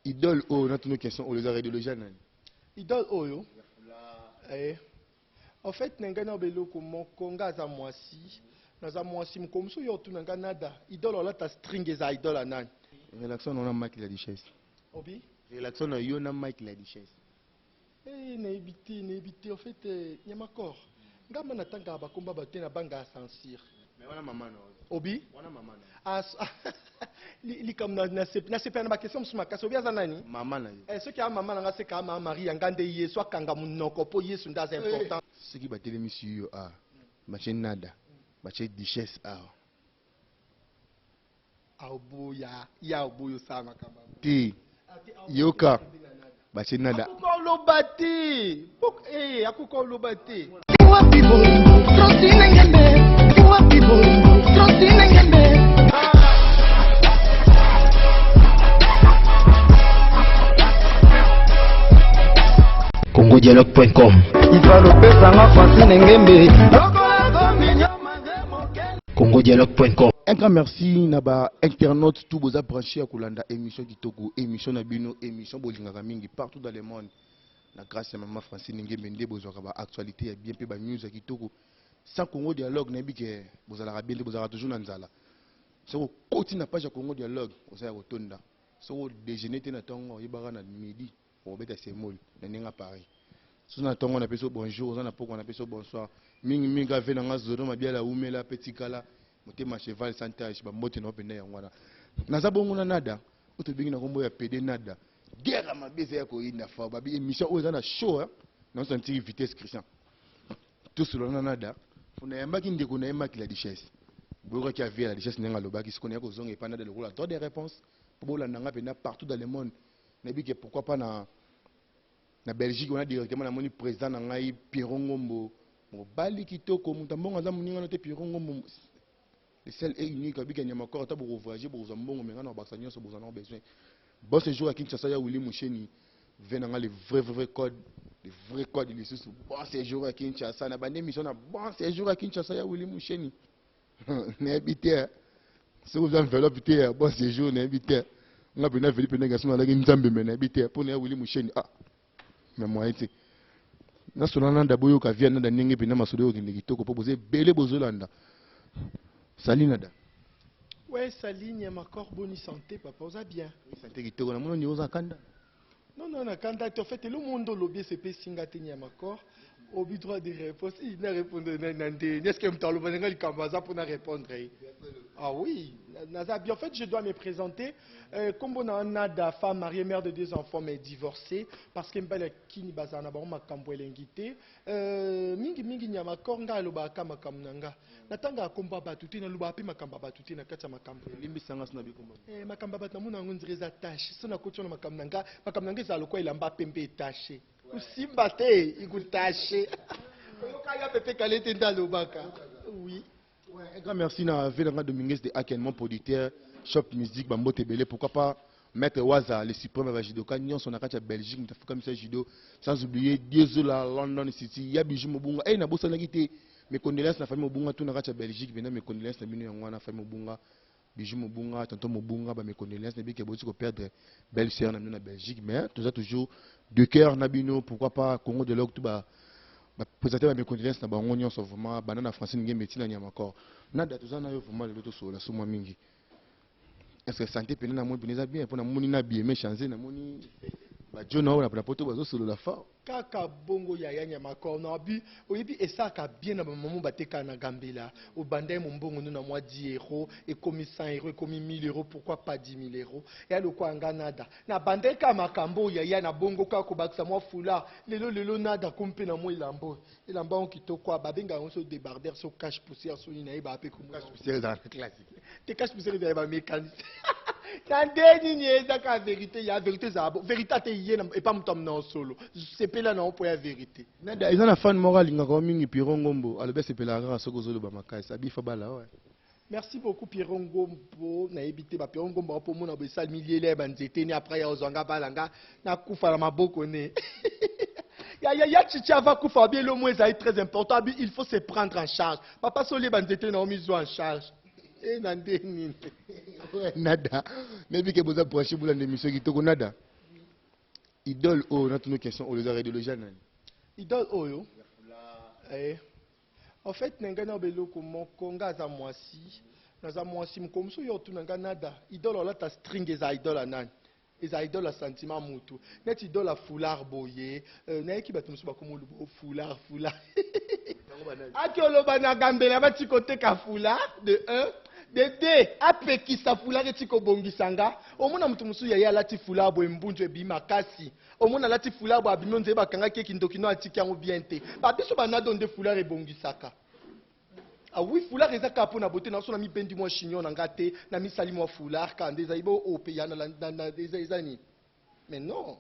Idole oyo natuni question oyo eza radiologie ya nani? Idole oyo eh. En fait na ngai na beloko moko nga aza mwasi naza mwasi mokolo mosusu yo otuna nga nada idole olata string eza idole ya nani? Relaxon na Mike la duchesse. Obi? Relaxon na yo na Mike la duchesse. Eh, nayebi te, nayebi te. En fait, eh, Nyamakor, nga ma natangaka bakomba bato te na banga ya censure. Mais wana mama na Obi? Wana mama na. Ah, likambo na nasepela na baquestion mosusu makasi. Obi aza nani? Mama na yo. Eh, soki a mama na nga seka mama Maria nga nde Yesu akanga monoko mpo Yesu nde aza important. Soki batelemisi yo a batie nada, batie duchesse awa. Aoboya, ya oboya osala makambo. Te. Yoka. Batie nada. Akoka oloba te. Eh, akoka oloba te. Wapi bolingo, Francine Ngembe. Wapi bolingo, Francine Ngembe. congodialogue.com Ifalopesanga Francine Ngembe. congodialogue.com Un grand merci na ba internautes tout boza branché ya kolanda émission kitoko, émission na bino, émission bolingaka mingi partout dans le monde. Na grâce ya maman Francine Ngembe nde bozwaka ba actualité ya bien pe ba news ya kitoko. Sans Congo Dialogue nayebi ke bozalaka bien te, bozalaka toujours na nzala. Soki okoti na page ya Congo Dialogue oza ya kotonda. Soki o déjeuner te na tongo oyebaka na midi okobeta semoule na ndenge ya Paris. Soki na tongo napesi yo bonjour, oza na pokwa napesi yo bonsoir. Mingi mingi ave na nga Zodo Mabiala wumela pe tikala motema cheval sans tache, ba mbote na yo mpenza yango wana. Naza bongo na Nada, oyo tobengi na kombo ya PD Nada. Guerre ya mabe eza ya koyinda fort. Babi émission oyo eza na show hein. Na sentiri vitesse Christian. Tosolola na Nada. Nayambaki ndeko na ye Maki la Duchesse. Boyokaki avis ya la Duchesse ndenge alobaki, sikoyo naye kozonga epai Nada lokola droit de réponse po bolanda nga mpenza partout dans le monde. Nayebi ke pourquoi pas na na Belgique wana directement namoni président na ngai Pierrot Ngombo, mobali kitoko, moto ya mbongo aza moninga no te. Pierrot Ngombo le seul et unique abika nyama kor, ata boko voyager bokozwa mbongo mais nga na bakisa nyonso bozana besoin. Bon séjour à Kinshasa ya Willy Musheni, ve na nga le vrai vrai vrai code, le vrai code lisusu. Bon séjour à Kinshasa na bande mission na bon séjour à Kinshasa ya Willy Musheni. Nayebi te soki oza enveloppe te bon séjour, nayebi te nga mpenza Philippe ndenge aso nalaki nzambe me nayebi te mpo na ya Willy Musheni. Ah, mais moyen te nasola nanda boyoka via nanda ndenge mpenza masolo okende kitoko mpo boza ebele bozolanda. Sali nada. Ouais, sali Nyamakor, bonne santé papa, oza bien. Santé kitoko, namoni ni oza kanda. Non, non, na kanda te. En fait, le monde olobi esepesi nga te Nyamakor. Obi droit de réponse. Il n'a répondu na na nde. Est-ce que moto aloba nga likambo aza mpona répondre ye? Ah oui, naza bien. En fait, je dois me présenter. Kombo na Nada, femme mariée, mère de 2 enfants, mais divorcée. Parce que mbala kini bazala na bango makambo elengi te. Mingi mingi Nyamakor nga alobaka makambo na nga. Natangaka kombo ya bato te, nalobaka mpe makambo ya bato te na kati ya makambo. Limbisanga so na bikombo. Makambo ya bato namona yango nzela eza tache. So nakoti wana makambo na nga, makambo na nga ezala lokola elamba pembe etache. Kusimba te, ikutache. Oyoka ya pepe kale te nde alobaka. Oui. Ouais, un grand merci na Velanga Dominguez de Aken, mon producteur, Shop Music, Bambote Belé, pourquoi pas Maître Waza, le suprême ya judoka, nyonso na kati ya Belgique, mutafuka misa judo, sans oublier Diezola, London City, ya Bijou Mobunga, eh na bosanaki te, mes condoléances na famille Mobunga tout na kati ya Belgique, bena mes condoléances na bino yango wana famille Mobunga, Bijou Mobunga, tonton Mobunga, ba mes condoléances na biki boti ko perdre belle sœur na bino na Belgique, mais tout ça toujours de cœur na bino, pourquoi pas Congo de l'Ocre tout ba ba présenter ba mes condoléances na bango nyonso vraiment banana Francine Ngembe tina Nyamakor. Nada toza na yo vraiment lelo tosola sumwa mingi. Est-ce que santé pene na moni pene eza bien pona moni na bien mais changer na moni ba jona na pona poto bazo solola fort. Kaka bongo yaya Nyamakor na bi oyebi esaka bien na ba maman bateka na Gambela obanda ye mombongo no na mwa 10 euros ekomi 100 euros ekomi 1000 euros pourquoi pas 10 000 euros ya lokwa nga nada na banda ka makambo yaya na bongo ka kobakisa mwa foulard lelo lelo nada kompe na mwa elambo elamba on kitoko babenga yango so débardeur so cache poussière so nini nayeba ape komona Cache poussière ezala na classique. Te cache poussière ezala ba mécanicien. Na nde nini ezaka vérité ya vérité ezala bo vérité ate ye na epa moto amona solo sepela na mpo ya vérité. Nada eza na fan moko alingaka yo mingi Pierrot Ngombo alobi asepelaka kaka soki ozoloba makasi abifa bala ouais. Merci beaucoup Pierrot Ngombo nayebi te ba Pierrot Ngombo apo mona bo esali miliele ya ba nzete ni après ya ozwanga bala nga nakufa na maboko ne. Ya ya ya Chichi ava kufa bien le mot ezali très important abi il faut se prendre en charge. Papa soli ba nzete na omi en charge. E na nde nini? Ouais, Nada. Nayebi ke boza branché bolanda émission kitoko Nada. Idole oyo natuni question oyo, ezaka idéologie ya nani? Idole oyo, en fait, na ngai na beloko moko, nga aza mwasi, naza mwasi. Mokolo mosusu yo otuna nga: "Nada, idole olata string eza idole ya nani?" Eza idole ya sentiment. Mutu neti idole ya foulard boye, nayeki bato mosusu bakoma oloba foulard, foulard. Aki oloba na gambela, bati koteka foulard de 1, de 2, apekisa foulard eti kobongisa nga. Omona moto mosusu yaye alati foulard boye, mbunzu ebimi makasi. Omona alati foulard boye, abimi, onzeye bakangaki eki ndoki no, atiki yango bien te. Babiso banado nde foulard ebongisaka. Ah oui, foulard eza kaka mpo na beauté. Naso na mibendi mwa chignon na nga te, na misali mwa foulard kaka nde ezali bo oyo ya eza nini? Mais non,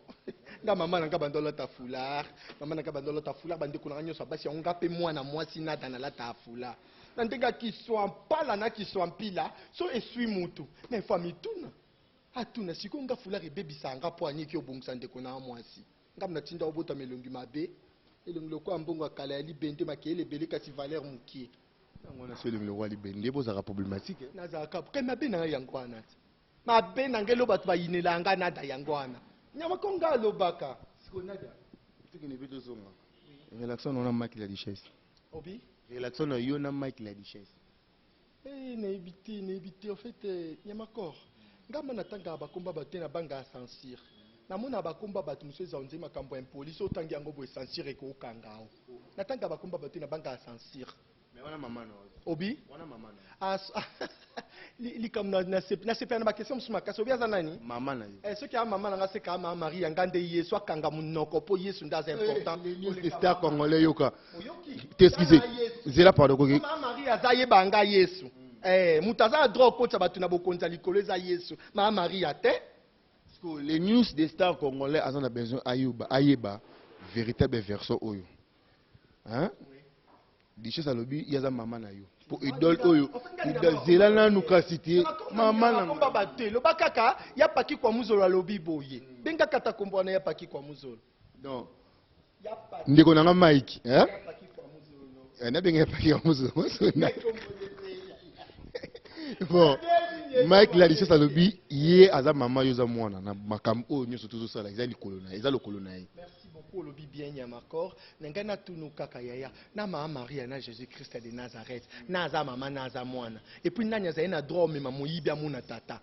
nga mama na nga bando olata foulard, mama na nga bando olata foulard, bandeko na nga nyonso basi yango. Nga mpe mwana mwasi nada nalata foulard na ndenge akiswa mpala na kiswa mpila. So eswi mutu mais fo amituna, atuna sikoyo nga foulard ebebisa nga mpo aniki obongisa ndeko na mwasi. Nga natinda obotama elongi mabe, elongi lokola mbongo ya kala ya libende, makeyele ebele kasi valeur mokie. Yango wana so elongi lokola libende, bozalaka problématique. Nazalaka kai mabe na ngai yango wana ti mabe na ngai elo bato bayinela nga nada yango wana nyama ko nga alobaka. Sikoyo Nada, tokende mpe tozonga. Relation na Mike la Duchesse? Obi? Relation na yo na Mike la Duchesse? Nayebi te, nayebi te. En fait, nyamakor, ngamba natangaka bakomba bato te, na banga ya censure. Namona bakomba bato mosusu eza nze makambo ya impoli. So otangi yango boye, censure ekokanga o. Natangaka bakomba bato te, na banga ya censure. Mais wana mama na Obi? Wana mama na Likambo nasepela na baquestion mosusu makasi. Obi aza nani? Mama na yo. Soki aya mama na nga, seka mama Maria nga nde Yesu akanga monoko, mpo Yesu nde aza important. Star congolais, yoka. Oyoki? Te, excuse, zela, pardon, koki. Mama Maria aza yeba nga Yesu. Moto aza na droit okotisa bato na bokonzi ya likolo eza Yesu, mama Maria te. Les news des stars congolais aza na besoin ayeba, ayeba véritable version oyo, hein? Duchesse alobi ye aza mama na yo mpo idole oyo zela nanu kasi te mama na Komba bato eloba kaka ya paki kwa muzolo. Alobi boye, benga kata kombo wana ya paki kwa muzolo. Donc ndeko na nga Mike, hein? Nabenga ya paki kwa muzolo. Bon, Mike la Duchesse alobi ye aza mama, yo oza mwana na makambo oyo nyonso tozosala eza likolo na ye, eza lokolo na ye. Merci beaucoup, olobi bien, Nyamakor. Na ngai natunu kaka yaya na mama Maria na Jésus Christ de Nazareth, na aza mama, na aza mwana. Et puis nani azali na droit omema moyibi amona tata?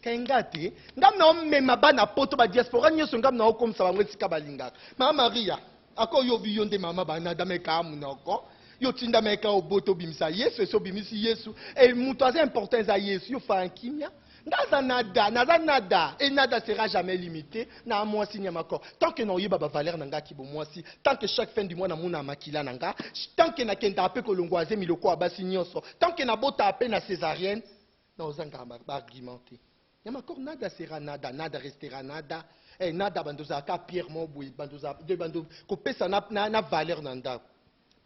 Kai nga te, ngam na omema bana poto, badiaspora nyonso, ngam na okomisa bango esika balingaka. Mama Maria akoyobi yo nde mama banadama ekaa monoko yo tindama eka obota obimisa Yesu. Esi obimisi Yesu e, moto aza important eza Yesu. Yo faya kimia, nga aza nada, naza nada et nada sera jamais limité na mwasi. Nyamakor, tant que naoyeba bavaleur na nga kibo mwasi, tant que chaque fin du mois namona makila na nga, tant que nakendaka mpe kolongwa azemi lokola basi nyonso, tant que nabotaka mpe na césarienne, naozangaka baargument te. Nyamakor, nada sera nada, nada restera nada. Nada bando ozalaka pierre mo boye, bando bando kopesa na valeur na ndako.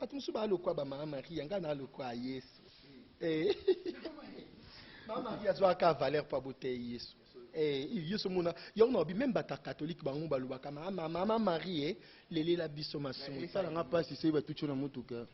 Bato mosusu baalokwa bamama Maria, ngai naalokwa ya Yesu. Mama Maria azwaka valeur mpo abotei Yesu. Yesu mona yango na babi, même bato ya catholique bango balobaka mama, mama Marie lelela biso masumu. Esalanga mpasi soki batuti yo na motuka,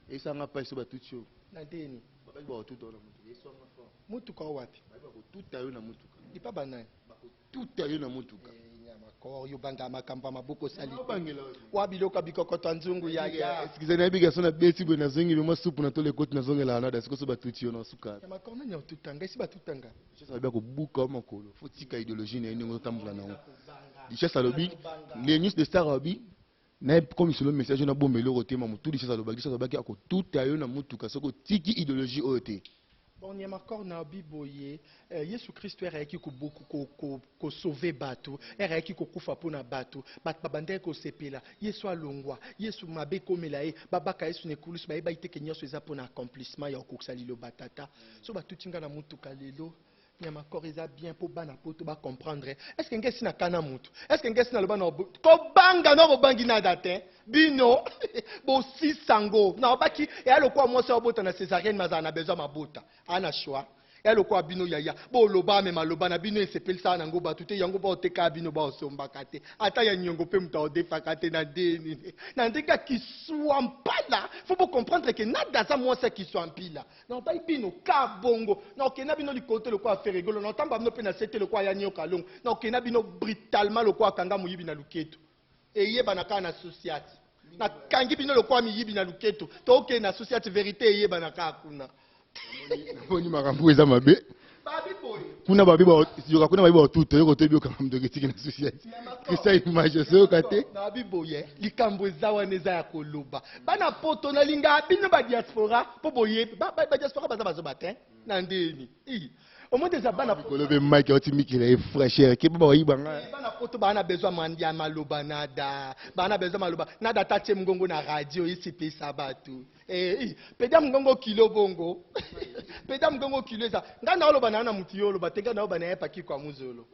esalanga mpasi soki batuti yo. Na ndeni? Babaki bakotuta yo na motuka, eswanga fort. Motuka o wapi? Babi bakotuta yo na motuka. Epa banani? Bakotuta yo na motuka. Nyamakor, yo banga makambo ya maboko osali te. Obangela. Wa biloko ya bikokoto ya nzungu yaya. Excuse, nayebi garçon na beti boye, nazongi mwa supu na tolo ekoti, nazongelaka nada. Sikoyo so batuti yo na suka. Nyamakor, nani otutanga? Esi batutanga? Duchesse alobi akobuka yo makolo. Fo tika idéologie na ye ndenge ozotambola nango. Duchesse alobi, les news de star alobi naye comme solo message oyo nabomba eloko te ma motu. Duchesse alobaki, Duchesse alobaki akotuta yo na motuka soki otiki idéologie oyo te. Bon, nyamakor, na bi boye, Yesu Kristo ere ayaki kosauver bato, ere ayaki kokufa mpona bato. Bato babandaki kosepela, Yesu alongwa, Yesu mabe ekomela ye, babaka Yesu na ekulusu. Bayebaki te ke nyonso eza mpona accomplissement ya kokokisa liloba tata. So batuti nga na motuka lelo, nyamakor, eza bien mpo bana poto bacomprendre. Est ce que ngai esi nakana motu? Est ce que ngai esi naloba na kobanga na bobangi nada te? Bino bosisango nalobaki eya lokola mwasi abota na césarienne, mazala na besoin mabota aa na choix. Ya lokola bino yaya, boloba me maloba na bino esepelisaka nango bato te, yango baotekaka bino baosombaka te. Ata ya niongo mpe moto aodefaka te na ndeni. Na ndenge ya kiswampala, faut bo comprendre que Nada aza mwasi ya kiswampila. Na obai bino ka bongo, na okenda bino likolo te lokola Ferregolo, na otamba bino mpe na se te lokola ya nyoka longo, na okenda bino brutalement lokola kanga moyibi na luketu. Eyebana kaka na sociate. Nakangi bino lokola miyibi na luketu. Tokende na sociate, verite eyebana kaka kuna. Namoni makambo eza mabe. Babi boye. Kuna babi ba yoka kuna babi ba tuto yoko toyebi okanga moto eketiki na societe. Christian image ozoyoka te. Babi boye likambo eza wana eza ya koloba. Bana poto nalingaka bino ba diaspora mpo boyebi ba, ba, ba diaspora baza bazoba te na ndeni. Ii. Omoni eza bana poto. Kolobe Mike auti mikila ye fraîcheur keba bayiba nga. Eh, bana poto baa na besoin ma- ya maloba nada baa na besoin maloba nada ata tie mongongo na radio esepesa bato. Eh, eh, peda mongongo kilo bongo peda mongongo kilo eza ngai naoloba na na motu yo oloba te ngai naoloba na ye paki kwa muzolo.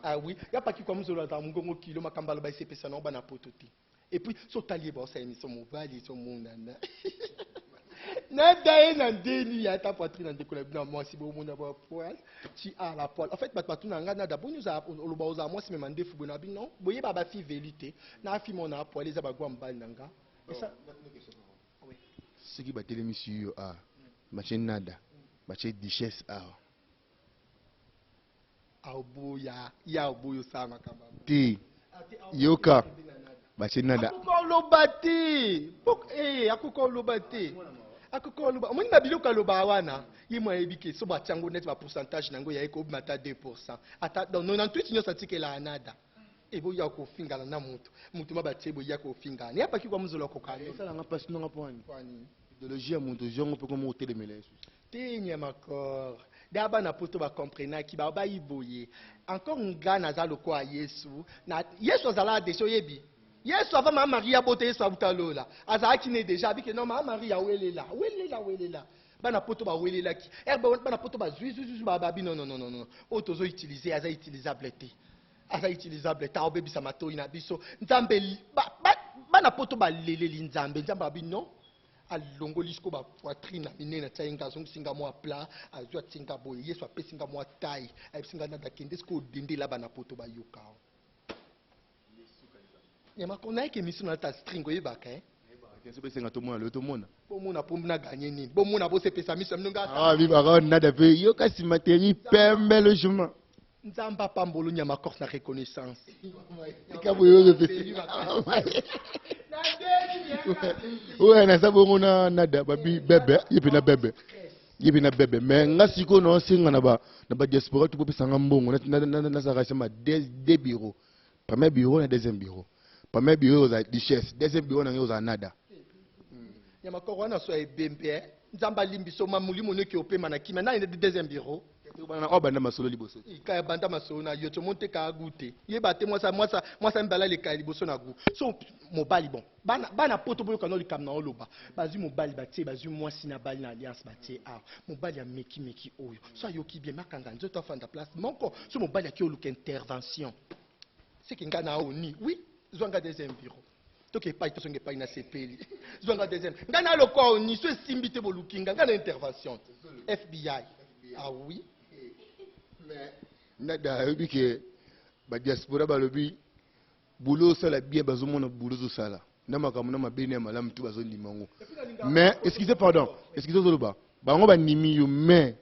Ah oui, ya paki kwa muzolo azala mongongo kilo makambo aloba esepesa na bana poto te. Et puis so otali ye baosala émission mobali ezomonana nada ye na ndeni ya ata poitrine na ndeko na bino ya mwasi bomona ba poil ti a la poil. En fait bato batuna nga nada boni ozala oloba ozala mwasi mema ndefu boye na bino boyeba ba fille veli te na fille mona poil eza bagwa mobali na nga. Esa Soki batelemisi yo awa, batie nada, batie duchesse awa. Aoboya ya oboya osala makambo ya bongo. Te, yoka, batie nada. Akoka oloba te. Eh, akoka oloba te. Akoka oloba. Omoni ba biloko aloba wana, ye mo ayebi ke so batie yango neti ba pourcentage na yango ya ye kobima ata 2%. Ata donc 98 nyonso atikela nada. Eboya kofingana na mutu. Mutu ma batie boya kofingana. Ya paki kwa muzolo akoka. Esala nga pasi nonga po ani. Kwani. Idéologie ya moto ozwi mpe komo otelemela ye susu. Te nyamakor. Da bana poto ba comprenaki ba bayi boye. Encore nga naza lokola Yesu. Na Yesu azala deja oyebi. Yesu avant mama Maria bote Yesu abuta lola. Azalaki ne deja abike non mama Maria welela. Welela welela. Bana poto ba welelaki. Er bana poto ba zui zui zui ba babi non non non non. Oyo tozo utiliser aza utilisable te. Aza utilisable te aobebisa matoyi na biso. Nzambe ba, ba, bana poto baleleli Nzambe. Nzambe abi non. Alongoli sikoyo ba poitrine na minene atia ye nga azongisi nga mwa plat azwi atie nga boye Yesu apesi nga mwa taille ayebisi nga nada kende sikoyo odendela bana poto bayoka yo. Nyama ko nayeke émission na ta string oyebaka eh. Te soki esenga tomona lelo tomona. Bomona po na gagner nini? Bomona bosepesa miso ya bino nga. Ah bibaka nada pe yoka sima teri pembe le chemin. Nzambe apambolo nyama corse na reconnaissance. Tika boye oyo pesi. Oyo naza bongo na nada babi bebe ye pe na bebe. Ye pe na bebe mais nga sikoyo na osenga na ba na ba diaspora tout bopesa nga mbongo nazalaka sema deux bureaux. Premier bureau na deuxième bureau. Premier bureau ozala duchesse, deuxième bureau na ngai ozala nada. Nyama koko wana so ebembe eh. Nzambe alimbiso ma molimo noki opema na kimia na deuxième bureau. Bana oyo banda masolo liboso. Ikaya banda masolo na yo tomoni te kaka gu te. Yeba te mwasa mwasa mwasa mibale aleka liboso na gu. So mobali bon. Bana bana poto boyoka no likambo na oloba. Bazwi mobali batie bazwi mwasi na bali na alliance batie awa. Mobali ameki meki oyo. So ayoki bien makanga nzoto afanda place moko. So mobali aki oluka intervention. C'est que nga na oni. Oui, zwa nga deuxième bureau. Toke epai tosonga epai na sepeli. Zwa nga deuxième. Nga na lokwa oni so esimbi te boluki nga nga na intervention. FBI. Ah oui. Mais nada ayebi ke ba diaspora balobi boulot osala bien bazomona boulot ozosala na makambo na mabe na ya malamu tu bazondima yango. Mais excusez pardon, excusez ozoloba bango bandimi yo mais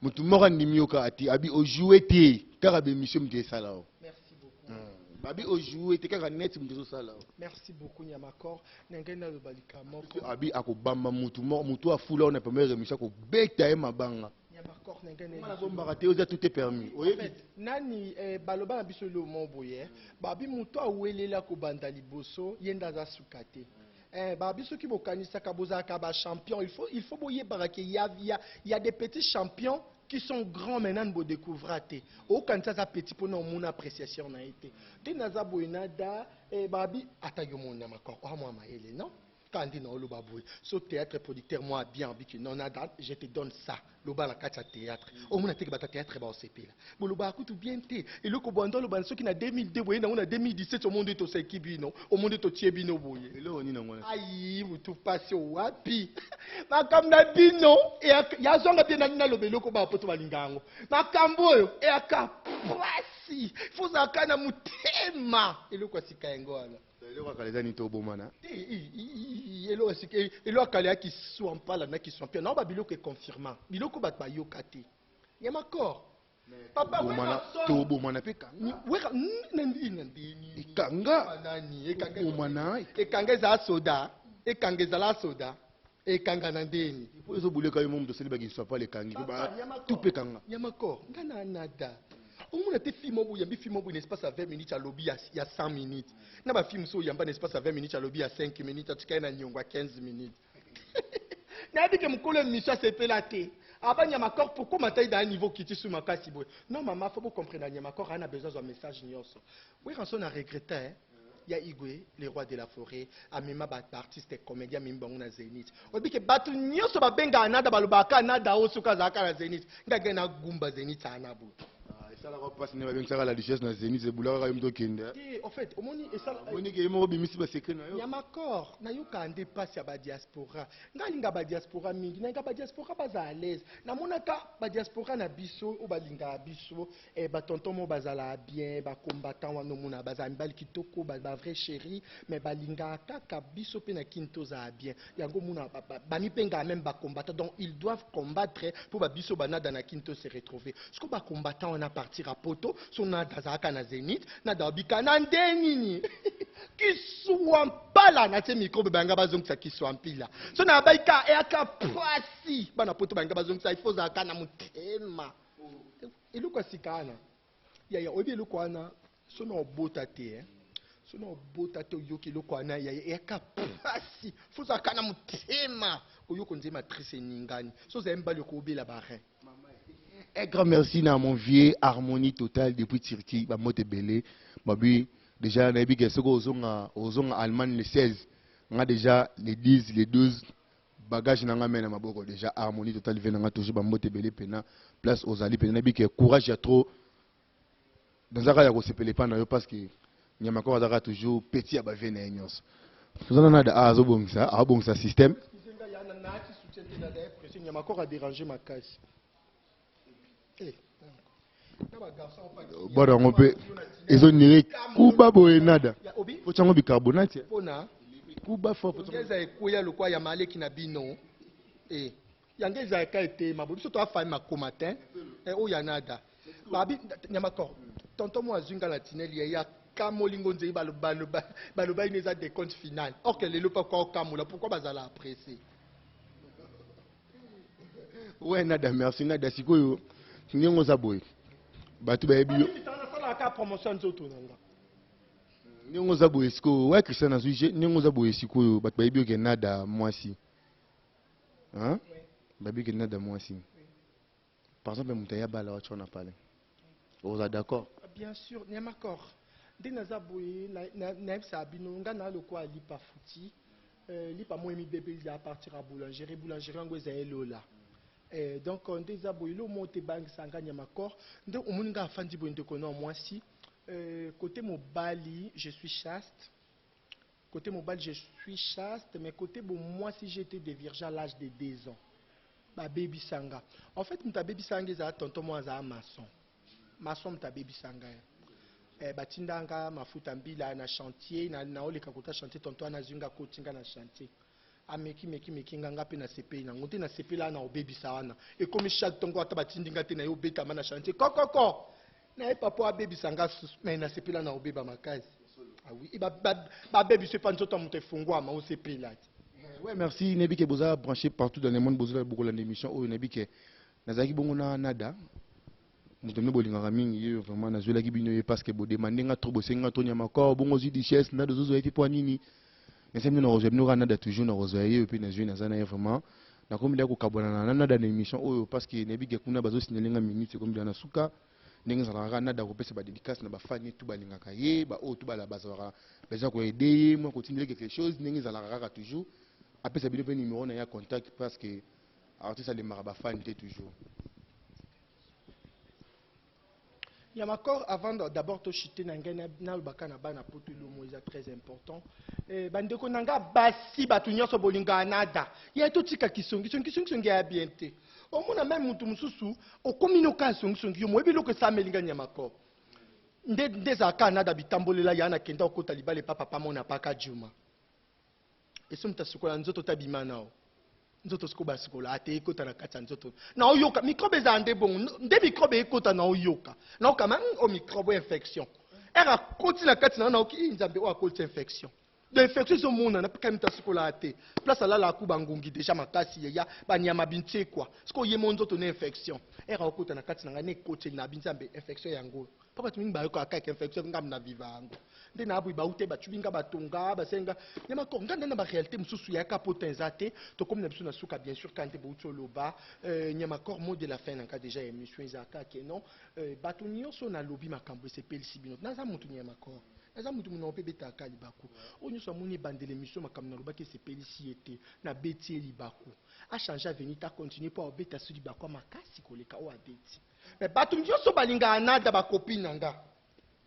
motu moko andimi yo kaka te abi ojoue te kaka bémission moto esala yo. Merci beaucoup. Babi ojoue te kaka net moto ezosala yo. Merci beaucoup Nyamakor. Nenge naloba likambo moko. Abi akobamba mutu moko mutu afula oyo na première émission akobeta ye mabanga. Nyamakor nenge naloba. Nabombaka te oza tout est permis. En fait, nani eh, baloba na biso eloko moko boye babi moto awelela kobanda liboso ye nde aza suka te. Eh, babi soki bokanisaka bozalaka ba champion, il faut boyebaka ke ya des petits champions qui sont grands maintenant bo découvra te. Okanisa aza petit pona omona appréciation na ye te. Te naza boye nada eh, babi ata yo mona makor oa mwa mayele non? Kaka nde naoloba boye, so théâtre producteur mwa bien abiki non nada, je te donne ça, loba na kati ya théâtre, omona teke bato ya théâtre baosepela. Bolobaka kutu bien te, eloko bwanda oloba soki na 2002 boye nango na 2017, omonde toseki bino, omonde totie bino boye. Eloko nini yango wana? Ayi, mutu pasi owapi makambo na bino yazwanga mpe nani naloba eloko bapoto balinga yango, makambo oyo eyaka pasi, fozalaka na motema, eloko ya sika yango wana. Eloko ya kala eza nini? Tobomana. Eloko ya sika, eloko ya kala ya kiswa mpala na kiswa mpia nao, babiloko econfirma biloko bato bayoka te, nyamakor papa. Tobomana, tobomana mpe kanga. Wera nandi nandeni. Ekanga. Nani ekanga? Tobomana. Ekanga ezala soda, ekanga ezala soda, ekanga na ndeni. Po ezobuleka yo mo moto osali bakiswa pala ekangi po tu mpe kanga. Nyamakor, nga na nada omona te film oyo oyambi, film oyo na espace ya 20 minutes alobi ya 100 minutes, na bafilm so oyamba na espace ya 20 minutes alobi ya 5 minutes, atikali na niongo ya 15 minutes. Nayebi ke mokolo émission asepela te, aba Nyamakor, pourquoi matai da niveau kiti su makasi boye? Non mama, faut bocomprendre, Nyamakor ana besoin zwa message nyonso. Werrason na regrette, hein? Ya Igwe, le roi de la forêt, amema baartiste comédien, amemi bango na Zénith. Oyebi ke bato nyonso babengaka nada, balobaka nada oyo soki azalaka na Zénith, ngake na gumba Zénith ana boye. Esalaka mpasi nde babengisaka la richesse na Zénith, ebulaka kaka yo moto okende. Te, en fait omoni esala Omoni ke ye moko obimisi basecret na yo. Nyamakor, nayokaka nde mpasi ya badiaspora. Ngai alinga badiaspora mingi, nalinga badiaspora baza à l'aise. Namonaka badiaspora na biso oyo balingaka biso, batonton mo bazala bien, bacombattant wana omona bazala mibali kitoko, bavrai chéri, mais balingaka kaka biso mpe na kini tozala bien. Yango omona bamipengaka même bacombattant, donc ils doivent combattre mpo babiso banada na kini to se retrouver. Siko bacombattant wana partir ya poto, so nada azalaka na Zénith, nada babika na nde nini kiswa mpala natie microbe, bayanga bazongisa kiswa mpila, so na baika eyaka pasi, bana poto bayanga bazongisa. Ifo ozalaka na motema. Eloko ya sika wana yaya, oyebi eloko wana, so na obota te, eh? So na obota te, oyoki eloko wana yaya, eyaka pasi, fo ozalaka na motema, oyoki nzema matrice eningani, so ozali mibali okobela barein. Un grand merci à mon vieux Harmonie Totale depuis Turquie, ba mote belé. Babi déjà nayebi ke soko ozonga ozonga Allemagne le 16, nga déjà le 10, le 12 bagage na nga mena maboko déjà. Harmonie Totale ve nga toujours ba mote belé pena place ozali pena, nayebi ke courage ya trop nazaka ya kosepela epa na yo, parce que nyama ko azaka toujours petit ya ba vie na ye nyonso. Tozana na da azobongisa, abongisa système. Naati soutien te na pression, Nyamakor adérange makasi. Eh, na bagarçon. Bwana yango mpe ezonire kuba boye, nada. Ya obi. Otyango bicarbonate. Mpona kuba fort. Eza ekweya lokwa ya maleki na bino e yango ezalaka etema bo biso toafami makoma te. Oyo ya nada babi Nyamakor, tonton mo azwi nga na tineli ya ya kamolingo nzei, baloba ino eza décompte final, or que lelo mpa kwa okamola, pourquoi bazala apprécié? Ouais nada, merci nada. Sikoyo ndenge oza boye, bato bayebi yo. Nasalaka promotion ya nzoto na nga. Ndenge oza boye sikoyo, ouais Christian, nazwi je ndenge oza boye sikoyo, bato bayebi yo ke nada mwasi. Hein? Bayebi ke nada mwasi. Par exemple moto aya bala wati wana pale, oza d'accord? Bien sûr, Nyamakor, nde naza boye, nayebisaka bino, nga na lokwa lipa futi, lipa mo emibebe eza à partir ya boulangerie, boulangerie yango eza elola. Donc nde eza boye, elo mo te ebangisa nga. Nyamakor, nde omoni nga afandi boye, ndeko na mwasi, côté mobali je suis chaste, côté mobali je suis chaste, mais côté bon mwasi j'ai été déviergé à l'âge de 2 ans. Babebisanga, en fait moto abebisanga ezala tonton mo azala maçon, maçon moto abebisanga ye. Batindanga mafuta mbila na chantier, naoleka kota chantier, tonton wana azwi nga, kotinga na chantier, ameki meki meki nga, nga mpe nasepeli nango te, nasepela na obebisa wana, ekomi chaque ntongo ata batindi nga te, na ye obetama na chantier kokoko naye papa abebisa nga susu, mais nasepela na obeba makasi. Ah oui, babebisa epa nzoto ya moto efungwama, osepela te. Ouais, merci. Nayebi ke boza branché partout dans le monde, boza bokolanda émission oyo. Nayebi ke nazalaki bongo na nada, moto nde bolingaka mingi ye. Vraiment nazwelaki bino ye parce que bodemande nga trop, bosengi nga trop nyama kor bongo ozwi duchesse nada, ozozwa ye te mpo ya nini? Nasemi bino nakozwa bino kaka nada, toujours nakozwa ye mpe nazwi, naza na ye. Vraiment nakomi da kokabwana na nada na émission oyo parce que nayebi ke kuna bazosinele nga minute ekomi da na suka. Ndenge ezalaka kaka Nada akopesa ba dedicace na ba fans ye tout balingaka ye, ba oyo tout bala bazalaka besoin ko aider ye, mwa kotindela ye quelque chose, ndenge ezalaka kaka toujours. Apesa bino pe numero na ye ya contact parce que artiste alembaka ba fans te toujours. Nyamakor avant d'abord to chuter na ngai naloba kaka na bana poto elomo eza très important eh, bandeko na nga basi bato nyonso bolingaka nada ye totika kisongi songi songi songi ya bien te omona meme moto mosusu okomi no kaka songi songi yo moyebi eloko esameli nga Nyamakor nde nde ezalaka nada bitambolela ya nakenda kokota libala epa papa mona paka juma Esi moto asukola nzoto te abima nao nzoto sikoyo basukola ate ekota na kati ya nzoto naoyoka microbe ezala nde bongo nde microbe ekota naoyoka naokama hmm, o microbe oyo infection ere akoti na kati na naoki i nzambe oyo akoti infection donc infection ezomonana mpe moto asukolaka te place alalaka ku bangungi deja makasi yeya banyama bintsekwa sikoyo ye mo nzoto na infection ere akokota na kati na ngai na ekoteli na binzambe infection yango mpo bato mingi bayokaka kaka infection ngambo na viva yango nde na boye bauta bacubi nga batonga basenga ya makor nga nde na baréalité mosusu yaka pota eza te tokomi na biso na suka bien sûr kante bouti oloba euh, nyamakor mot de la fin na nga déjà émission ezalaka ke non euh, bato nyonso nalobi makambo esepelisi bino naza motu nyamakor naza motu monoko mpe ebetaka libaku oyo nyonso amoni ebandela émission makambo nalobaki esepelisi ye te nabeti ye libaku achange avenir ta continue mpo abeta so libaku ya makasi koleka oyo abeti Mais bato nyonso balingaka nada ba copine na nga.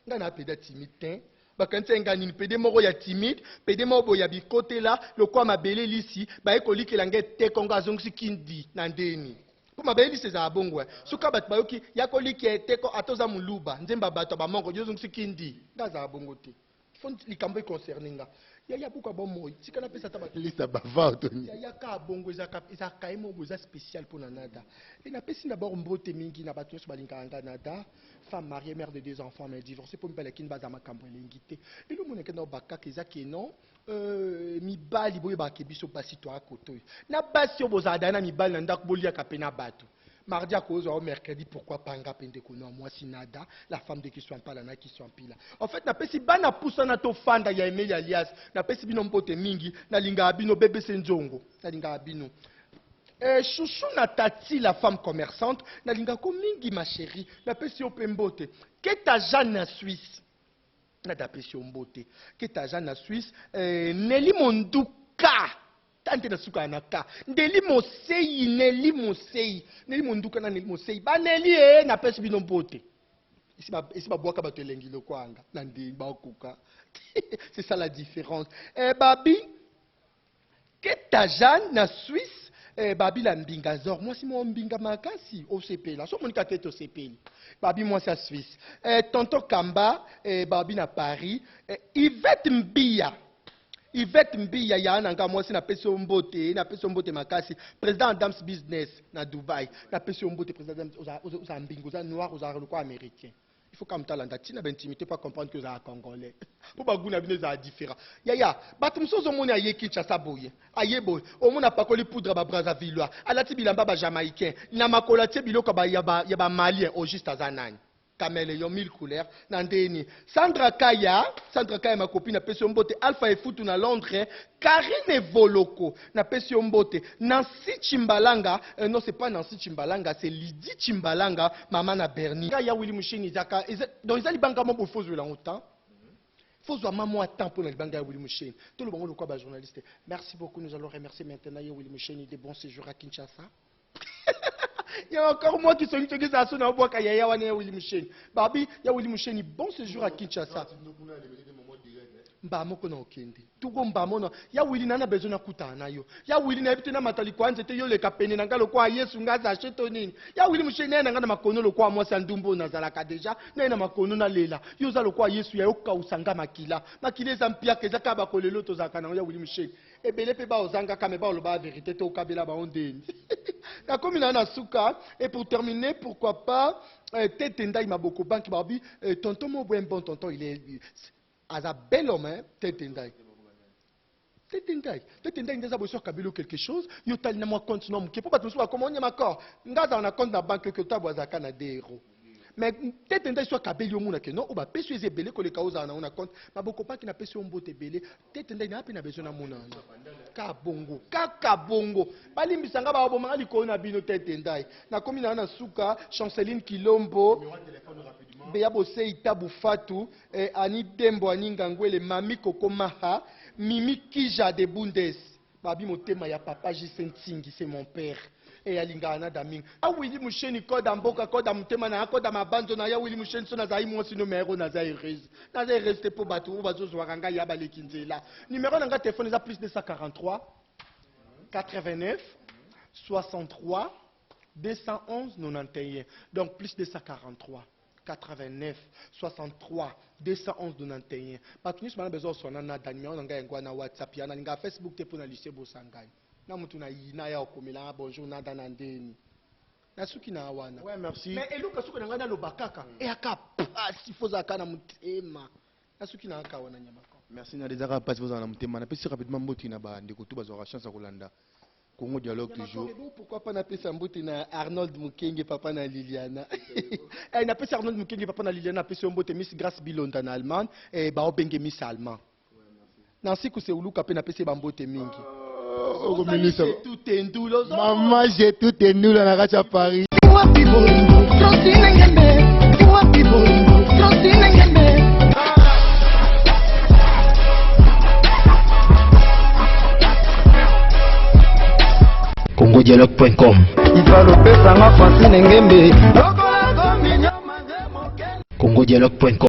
Nga na peda timide te. Bakanisa nga nini pede moko ya timide, pede moko boye ya bikotela lokola mabele lisi, baye kolikela nga eteko nga azongisi kindi na ndeni. Po mabele lisi ezala bongo eh. Soki bato bayoki ya kolikia eteko ata oza muluba, nzemba bato ya bamongo yo ozongisi kindi. Nga azala bongo te. Faut likambo e concerne nga. Yaya buka bomoi, tika napesa ata bato. Lista bavard to nini? Yaya ka bongo eza ka eza kaye moko boye eza spécial mpo na Nada. Et napesi d'abord mbote mingi na bato nyonso balingaka nga Nada, femme mariée, mère de deux enfants mais divorcée mpo mibali ya Kin baza makambo elengi te. Eloko moko nakenda kobakaka eza ke non euh, mibali boyebaka ke biso basi toya kote oyo. Na basi oyo bozala daya na mibali na ndako boliaka mpe na bato. Mardi akozwa yo mercredi pourquoi pas nga pe ndeko no mwasi nada la femme de Kiswampala na Kiswampila. En fait napesi bana pusana tofanda ya Emeli alias napesi bino mbote mingi nalingaka bino BBC Nzongo nalingaka bino. Eh, chouchou na tati la femme commerçante nalingako mingi ma chérie napesi yo pe mbote. Keta Jeanne na Suisse nada apesi yo mbote. Keta Jeanne na Suisse eh, Nelly Monduka Ta nde nasukaka na ka. Ndeli Moseyi, Nelly Moseyi, Nelly Monduka na Nelly Moseyi. Ba Nelly ee, napesi bino mbote. Esi ba, esi babwaka bato elengi lokola nga na ndenge bakoka. C'est ça la différence. Eh, babi, Keta Jeanne na Suisse, eh, babi la mbinga zor, mwasi moko mbinga makasi, osepela. So monika te tosepeli. Babi mwasi ya Suisse. Eh, tonton Kamba, eh, babi na Paris. Eh, Yvette Mbia. Yvette Mbiya yaya na nga mwasi napesi yo mbote napesi yo mbote makasi president Adams business na Dubai napesi yo mbote president Adams oza oza oza mbinga oza noir ozalaka lokola americain il faut kaka moto alanda ntina ba intimité po comprendre que ozalaka congolais po ba gout na bino ezala différent yaya bato mosusu ozomoni aye Kinshasa boye aye boye omona apakoli poudre ya ba Brazzavillois alati bilamba ba jamaïcain na makolo atie biloko ya ba ya ba ya ba malien au juste aza nani Cameleon mille couleurs na ndeni Sandra Kaya Sandra Kaya ma copine napesi yo mbote Alpha Efutu na Londres Karine Evoloko napesi yo mbote Nancy Chimbalanga euh, non c'est pas Nancy Chimbalanga c'est Lydie Chimbalanga mama na Bernie ya Willy Musheni ezaka eza donc eza libanga moko boye faut ozwela yango temps faut ozwa ma mwa temps mpo na libanga ya Willy Musheni toloba ngo lokola ba journaliste merci beaucoup nous allons remercier maintenant ye Willy Musheni de bon séjour à Kinshasa Il y a encore moi qui songi songi za sona obwaka yaya wana ya Willy Musheni. Babi ya Willy Musheni bon séjour à Kinshasa. Mba moko na okende. Tugo mba mono ya Willy nana besoin na kutana na yo. Ya Willy na yebi te na mata likwa nzete yo leka pene na nga lokwa Yesu nga zache to nini. Ya Willy Musheni na nga na makono lokwa mwasi ya ndumbo nazalaka deja na ye na makono na lela. Yo za lokwa Yesu ya yo kausa nga makila. Makila eza mpiaka eza kaka bakolelo tozalaka na ya Willy Musheni. Ebele pe bao zangaka mais bao loba verite te okabela bango ndeni. Nakomi na na suka et pour terminer pourquoi pas euh, Tete Ndayi Maboko banque babi euh, tonton Mobo un bon tonton il est aza bel homme hein Tete Ndayi. Tete Ndayi, Tete Ndayi nde aza boye soki akabeli yo quelque chose yo otali na mwa compte na moke po bato mosusu bakoma onyama corps nga azala na compte na banque oke otabo azalaka na 2 euros. Mais tete ndai so akabeli yo mona ke non, oyo bapesi yo eza ebele koleka ozala nango na compte. Maboko paki napesi yo mbote ebele. Tete ndai naa mpe na besoin namona wana ka bongo, kaka bongo. Balimbisa nga, babomanga likolo na bino. Tete ndai nakomi na na suka. Chanceline Kilombo, Beya Bosei, Tabu Fatu, Ani Dembo, Ani Ngangwele, Mami Koko Maha, Mimi Kija de Bundes, babi motema ya papa JC Ntingi, c'est mon père e alingaka na damingi. Awili Musheni, koda mboka, koda motema na ya, koda mabanzo na ya Wili Musheni. So nazali mwasi no mero, naza heureuse, naza heureuse te mpo bato oyo bazozwaka ngai ya baleki nzela. Numero na ngai telefone eza plus 243 89 63 211 91. Donc plus 243 89 63 211 91. Bato nyonso bana besoin oswana na da, numero na ngai yango wana. WhatsApp ya nalingaka Facebook te mpo na lycée Bosangani na motu na yina ya okomelanga bonjour nada na ndeni nasuki na wana. Ouais, merci. Mais eloko suki na ngai naloba kaka eyaka pasi, fo ozalaka na motema. Nasuki na kaka wana, nyamako. Merci na ezaka mpasi bozala na motema. Napesi rapidement mbote na bandeko tu bazwaka chance ya kolanda Congo Dialogue toujours. Bon, pourquoi pas napesa mbote na Arnold Mukenge, papa na Liliana. Napesa Arnold Mukenge, papa na Liliana, napesi yo mbote. Miss Grace Bilonda na Allemagne, baobenge Miss Allemand. Nansi Kuseuluka mpe napesi ye bambote mingi. Okominisa Tutendulo. Mama Jetu Tendula na kati ya Paris. Wapi bolingo Francine Ngembe, wapi bolingo Francine Ngembe. congodialogue.com. Ifalopesanga Francine Ngembe. congodialogue.com.